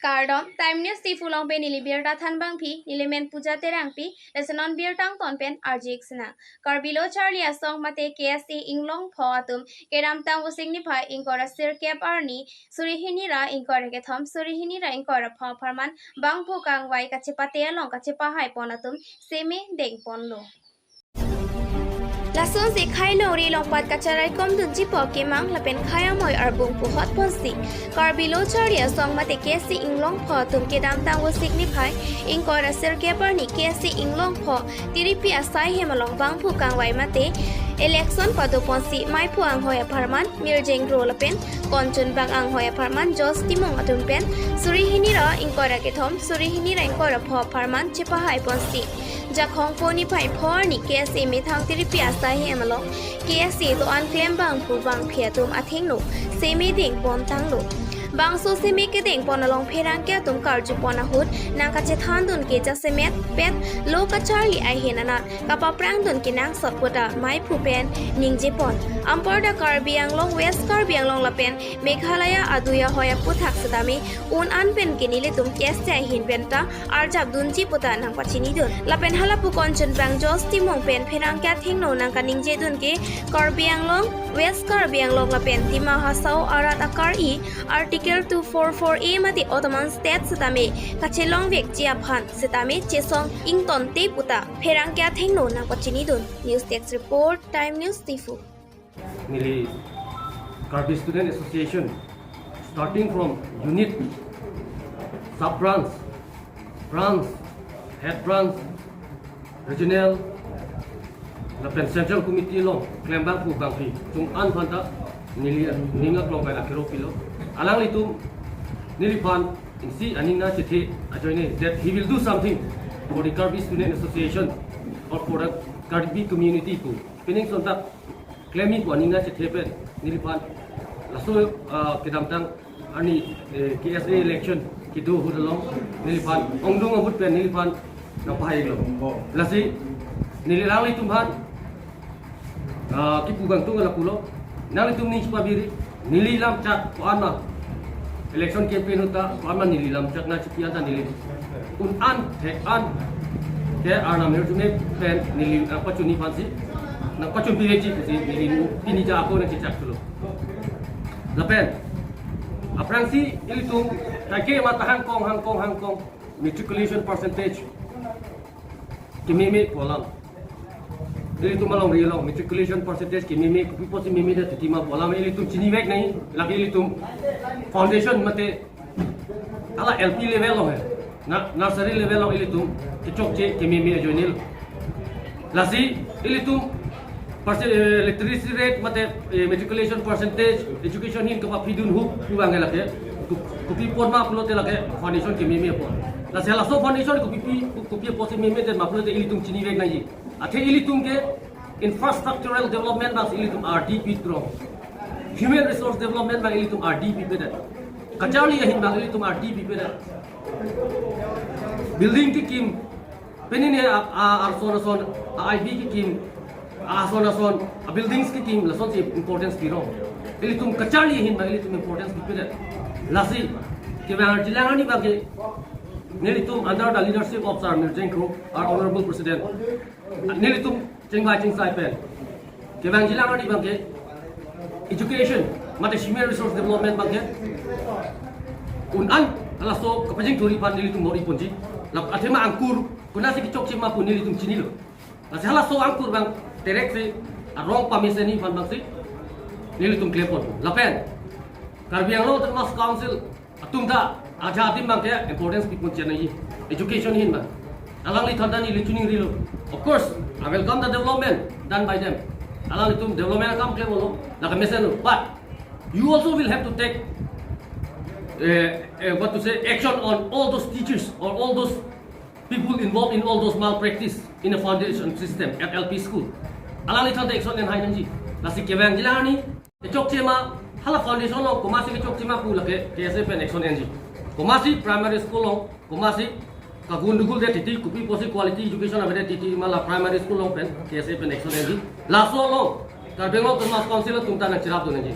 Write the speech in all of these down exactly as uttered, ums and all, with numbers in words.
Kardom, Time News Diphu along pen neli birta thanbangpi, neli men Puja Terangpi, lason non birta angton pen arjik sena. Karbi Lo Charli Asong mate K S A Inglongpho atum kedamtang Vosik niphai ingkoi ra sirkep arni, suri hini ra ingkoi ra kethom, suri hini ra ingkoi ra pho apharman bangphu kangvai kachepate along kachepahai pon atum seme dengponlo. Lasonsi khei longri longpat kacharai komdunji po kemang lapen khei amoi arbung puhot ponsi Karbi Lo Charli Asong mate K S A Inglongpho atum kedamtang Vosik niphai ingkoi ra sirkep arni K S A Inglongpho tiripi asai hem along bangphu kangvai mate election pado ponsi maiphu anghoi apharman Mirjeng Kro lapen konchunbang anghoi apharman Jos Timung atum pen suri hini ra ingkoi ra kethom, suri hini ra ingkoi ra pho apharman chepahai ponsi Jakhong pho niphai pho arni K S A methang tiripi asai hem along K S A do-an klem bangphu bangphi atum athengno seme dengpon tanglo. Bangso seme kedengpon along pherangke atum karjupon ahut nangkachethandun ke jasemet pet lo kacharli ahin anat kapaprangdun kenangsot puta maiphu pen ningjepon. Amporta Karbi Anglong, West Karbi Anglong lapen Meghalaya adui ahoi aphuthak setame un-an pen ke nelitum K S A ahin penta arjapdunji puta nangpachinidun. Lapen hala pu konchunbang Jos Timung pen pherangke athengno nangkaningjedun ke Karbi Anglong, West Karbi Anglong lapen Dima Hasao arat akar-i Article two four four A mate Ottoman State setame kachelongvekji aphan setame chesong ingtonte puta pherangke athengno nangpachinidun. News Desk Report, Time News Diphu. Neli Karbi Student Association, starting from unit, sub branch, branch, head branch, regional, lapen central committee along klem bangphu bangphi atum an aphanta neli ning aklong pen akero pilo. Alanglitum neliphan isi aning nangchethe ajoine that he will do something for the Karbi Student Association or for the Karbi community pu pining sontak klemji pu aning nangchethe pen neliphan laso, ah, kedamtang arni, eh, K S A election kedo ahut along neliphan ongdung ahut pen neliphan nangpahailo. Lasi neli alanglitum aphan, ah, kipu bangtung lapulo. Nanglitum ning chipabiri, neli lamchak ko-an ma election campaign ahut ta ko-an ma neli lamchak nangchipi anta neli un-an thek-an ke arnam hirjume pen neli nangpachunji aphansi, nangpachunpivekji pusi neli pini ja ako nangchechaklo. Lapen aphrangsi ilitum kaike mata hangkong, hangkong, hangkong, matriculation percentage kememe pu alam. Ilitum alongri along matriculation percentage kememe, kopi apotsi memedet titi ma pu alam ilitum chinivek nangji. Lake ilitum foundation mate hala L P level along he, na nursery level along ilitum kechokche kememe ajoinelo. Lasi ilitum perce-, eh, literacy rate mate, eh, matriculation percentage, education ahin kapapidun ahut pu abang lake ko-, kopi apot ma pulote lake foundation kememe apot. Lasi laso foundation kopi pi, kopi apotsi memedet ma pulote ilitum chinivek nangji. Athe ilitum ke infrastructural development abang ilitum ardi pitrong. Human resource development abang ilitum ardi pipedet. Kacharli ahin abang ilitum ardi pipedet. Building kekim, penine a, a, arson ason, a I B kekim, ason ason, a buildings kekim, lasonsi importance pirong. Ilitum kacharli ahin abang ilitum importance pipedet. Lasi kevang arjilang arni abang ke nelitum under the leadership of Sir Mirjeng Kro, our honorable president, nelitum chingvai chingsai pen kevangjilang arni abang ke education mate human resource development abang ke un-an halaso kapajingthurji aphan nelitum bor-iponji. La athema angkur konatsi kechokche ma pu nelitum chinilo. Lasi halaso angkur abang tereksi arong pamesenji aphan abangsi nelitum klemponpo. Lapen Karbi Anglong Autonomous Council atum ta aja adim abang ke importance pipon chenai education ahin abang. Alanglithan ta neli chiningrilo. Of course, I welcome the development done by them. Alanglitum development akam klemlo, lake mesenlo. But you also will have to take, eh, eh, what to say, action on all those teachers or all those people involved in all those malpractice in a foundation system at L P school. Alanglithan ta action enhai nangji. Lasi kevangjilang arni kechokche ma, hala foundation along komatsi kechokche ma pu lake K S A pen action enji. Komatsi primary school along, komatsi kagunduguldet titi, kopi apotsi quality education avedet titi ma la primary school along pen K S A pen action enji. Laso along Karbi Anglong Autonomous Council atum ta nangcherapdun nangji.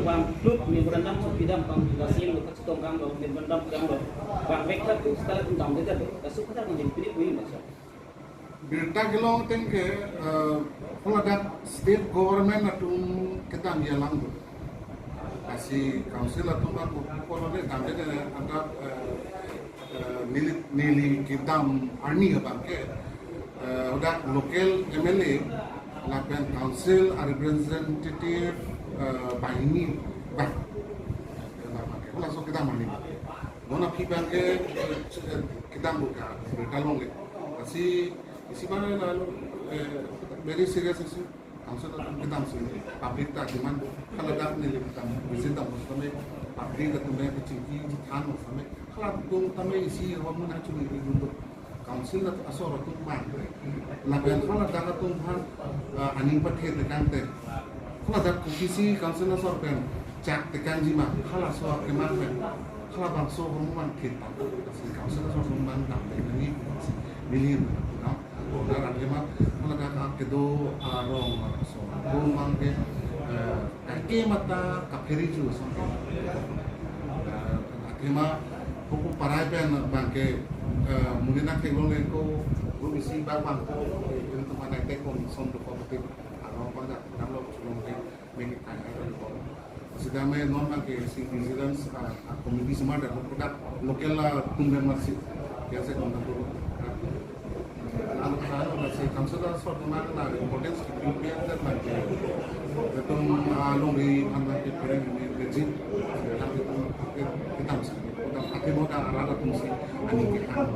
atum bang klub memorandum chupidam bang lasi lo kachetong kanglo memorandum kanglo bang vek thak tu setelah atum damde lo. Laso kata neli pini pui masa. Birta kelong ateng ke, eh, pula dak state government atum kedam ya lang do. Lasi council atum aku kalau ne damde ne ada, eh, eh, neli, neli kedam arni abang ke, eh, udah local M L A lapen council a representative, eh, banghini bang. Laso kedam arni. Bona phi bang ke, eh, kedam buka, kedam long le. Lasi isi bang lalu, eh, very serious issue. Council atum kedam si, public ta demand, hala dak neli kedam, visit dam, sampai public atum yang kecil, kecil, than, sampai hala atum tame isi, hawa mun achu ni dulu. Council atum asor atum bang, lapen hala dak atum bang, ah, aning pathet tekang te. Hala dak kopisi council asor pen chak tekangji ma, hala asor keman pen, hala bangso hawa mun thit ta. Council asor atum bang dam te neli, neli, no? Dak athema, mana ka, ka kedo arong ason. Pu abangke, eh, kake mata kaphere ju ason. Eh, athema, hukum parai pen abangke, eh, monit nangtheklongle ko, group isi bak abang ko, eh, ini teman naitek kon son do ko betul. Arong abang dak, damlo chulong ke, make kai kai ko. Sitame non abangke si vigilance, ah, ah, committee semar dak, dak local atum pen masi. Kya se kon dak. Lalu kalau nasi council asor teman na importance ke P P M dan abangke. Itum, ah, longri aphan abangke pherang ini rejim. Itum, itum, itum athema dak arat atum si ani ke kan.